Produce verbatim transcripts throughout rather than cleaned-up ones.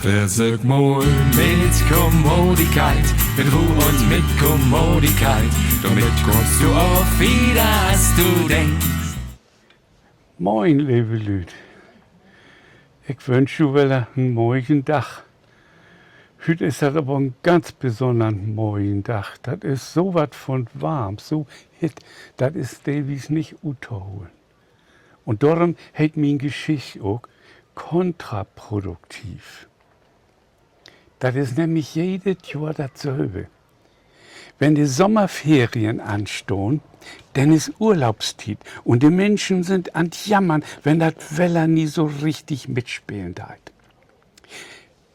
Versöök mal mit Kommodigkeit, mit Roh un mit Kommodigkeit, dormit kummst du ok wieder, as du denkst. Moin, leve Lüüd. Ik wünsch ju wedder en mojen Dag. Hüüt is dat aver en ganz besonnern mojen Dag. Dat is so wat vun warm, so hitt, dat is deelwies nich uttoholen. Un dorüm heet mien Geschicht ok kontraproduktiv. Dat is nämlich jedet Johr datsülve. Wenn de Sommerferien anstahn, denn is Urlaubstiet un de Minschen sünd an't Jammern, wenn dat Wedder nich so richtig mitspelen deit.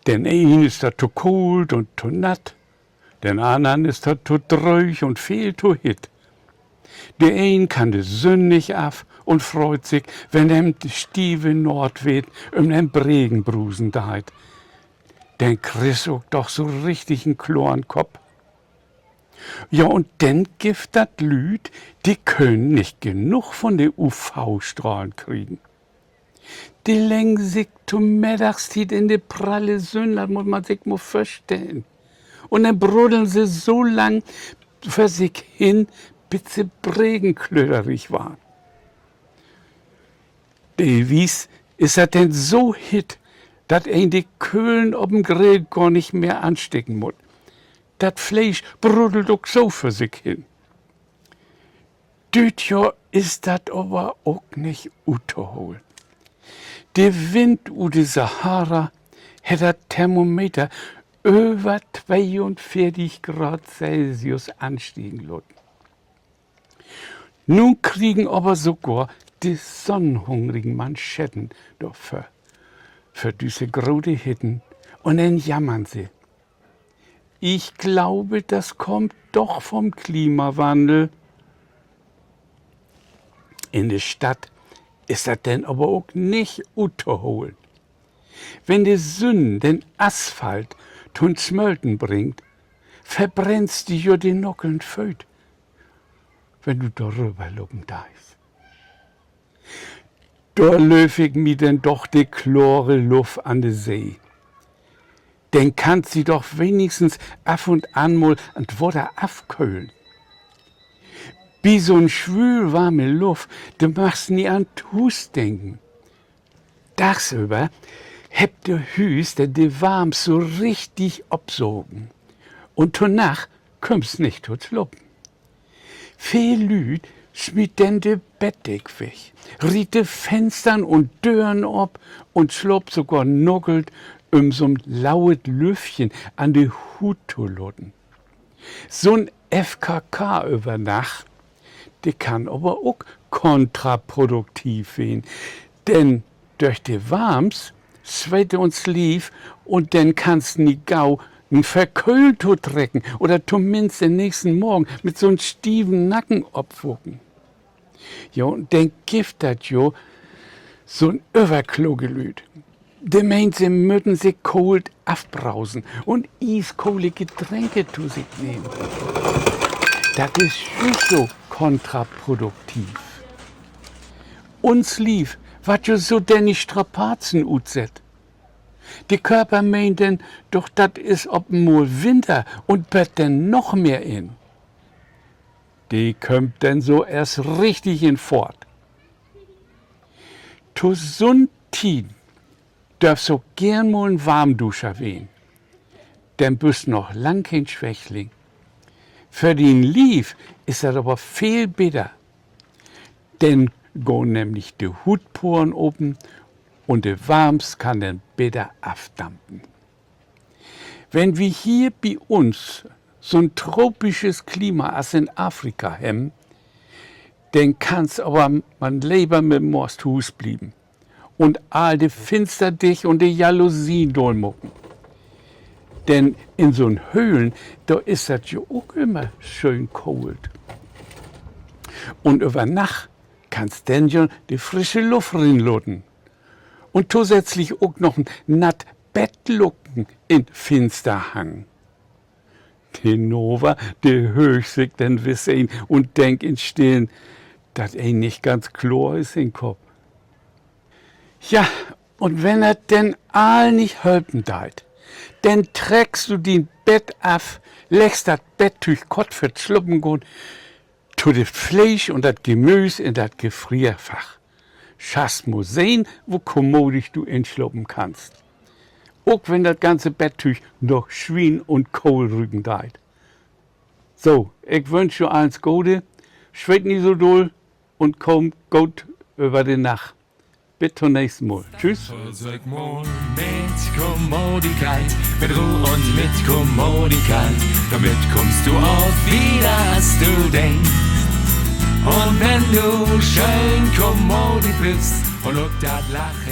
Den een is dat to koolt un to natt, den annern is dat to dröög un veel to hitt. De een kann de Sünn nich af un freut sik, wenn em de stieve Noordweed üm den Bregen brusen deit. Denn kriggst ok doch so richtig en kloren Kopp. Ja, un denn gifft dat Lüüd, de köönt nich genug vun de U V-Strahlen kriegen. De leggen sik to Middagstiet in de pralle Sünn, dat mutt man sik mal vörstellen. Un denn bruddeln se so lang vör sik hen, bit se bregenklöterig warrn. Deelwies is dat denn so hitt, dat een de Köhlen op en Grill gor nich mehr ansticken mutt. Dat Fleesch bruddelt ok so vör sik hen. Düt Johr is dat aver ok nich uttoholen. De Wind ut de Sahara hett dat Thermometer över tweeunveertig Graad Celsius anstiegen laten. Nu kriegen aver sogor de sonnenhungrigen Manschetten dorvör, för düsse grote Hitten, un denn jammern se: Ich glaube, das kommt doch vom Klimawandel. In de Stadt is dat denn aver ok nich uttoholen. Wenn de Sünn den Asphalt to'n Smölten bringt, verbrennst du jo de nackeln Fööt, wenn du doröver lopen deist. Dor lööv ik mi denn doch de klore Luft an de See. Denn kannst di doch wenigstens af un an mal an't Water afköhlen. Bi so'n swüülwarme Luft, dor magst nich an't Huus denken. Daagsöver hebbt de Hüüs denn de Warms so richtig opsagen. Un to Nacht kummst nich to't Slapen. Veel Lüüd smiet denn de Bettdeck weg, riet de Fenstern un Dören op un slaapt sogor nackelt, üm so'n lauet Lüftchen an de Huut to laten. So'n F K K över Nacht, de kann aver ok kontraproduktiv ween, denn dörch de Warms sweet uns Lief un denn kannst nich gau en Verköhlen totrecken oder tominnst den nächsten Morgen mit so'n stieven Nacken opwaken. Jo, un denn gifft dat jo so'n överkloge Lüüd, de meent, se mütten sik koolt afbrausen un ieskole Getränke to sik nehmen. Dat is jüst so kontraproduktiv. Uns Lief warrt jo so den Strapazen utsett. De Körper meent denn doch, dat is op eenmal Winter, un bött denn noch mehr in. De kümmt denn so eerst richtig in Fohrt. To so'n Tieden dörfst ok geern mal en Warmduscher ween. Denn büst noch lang keen Swächling. För dien Lief is dat aver veel beter. Denn gahn nämlich de Huutporen open un de Warms kann denn beter afdampen. Wenn wi hier bi uns so'n tropisches Klima as in Afrika hebben, denn kannst aver man lever mit Moors to Huus blieven un all de Finster dicht un de Jalousien daalmaken. Denn in so'n Höhlen, dor is dat jo ok ümmer schöön koolt. Un över Nacht kannst denn jo de frische Luft rinlaten. Un tosätzlich ok noch en natt Bettlaken in't Finster hangen. De Naver, de höögt sik denn wiss een un denkt in'n Stillen, dat een nich ganz kloor is in'n Kopp. Ja, Un wenn dat denn all nich helpen deit, denn treckst du dien Bett af, leggst dat Betttüüg kort vör't Slupengahn to de Fleesch un dat Gemüüs in dat Gefrierfach. Schasst mal sehn, wo kommodig du inslapen kannst. Ok wenn dat ganze Betttüüg na Swien un Kohl rüken deit. So, ik wünsch jo allens Gode, sweet nich so dull un kaamt goot över de Nacht. Bit to'n nächsten Mal. Tschüss. Versöök mal mit Kommodigkeit, mit Roh un mit Kommodigkeit. Dormit kummst du ok wieder, as du denkst. Un wenn du schöön kommodig büst un ok dat Lachen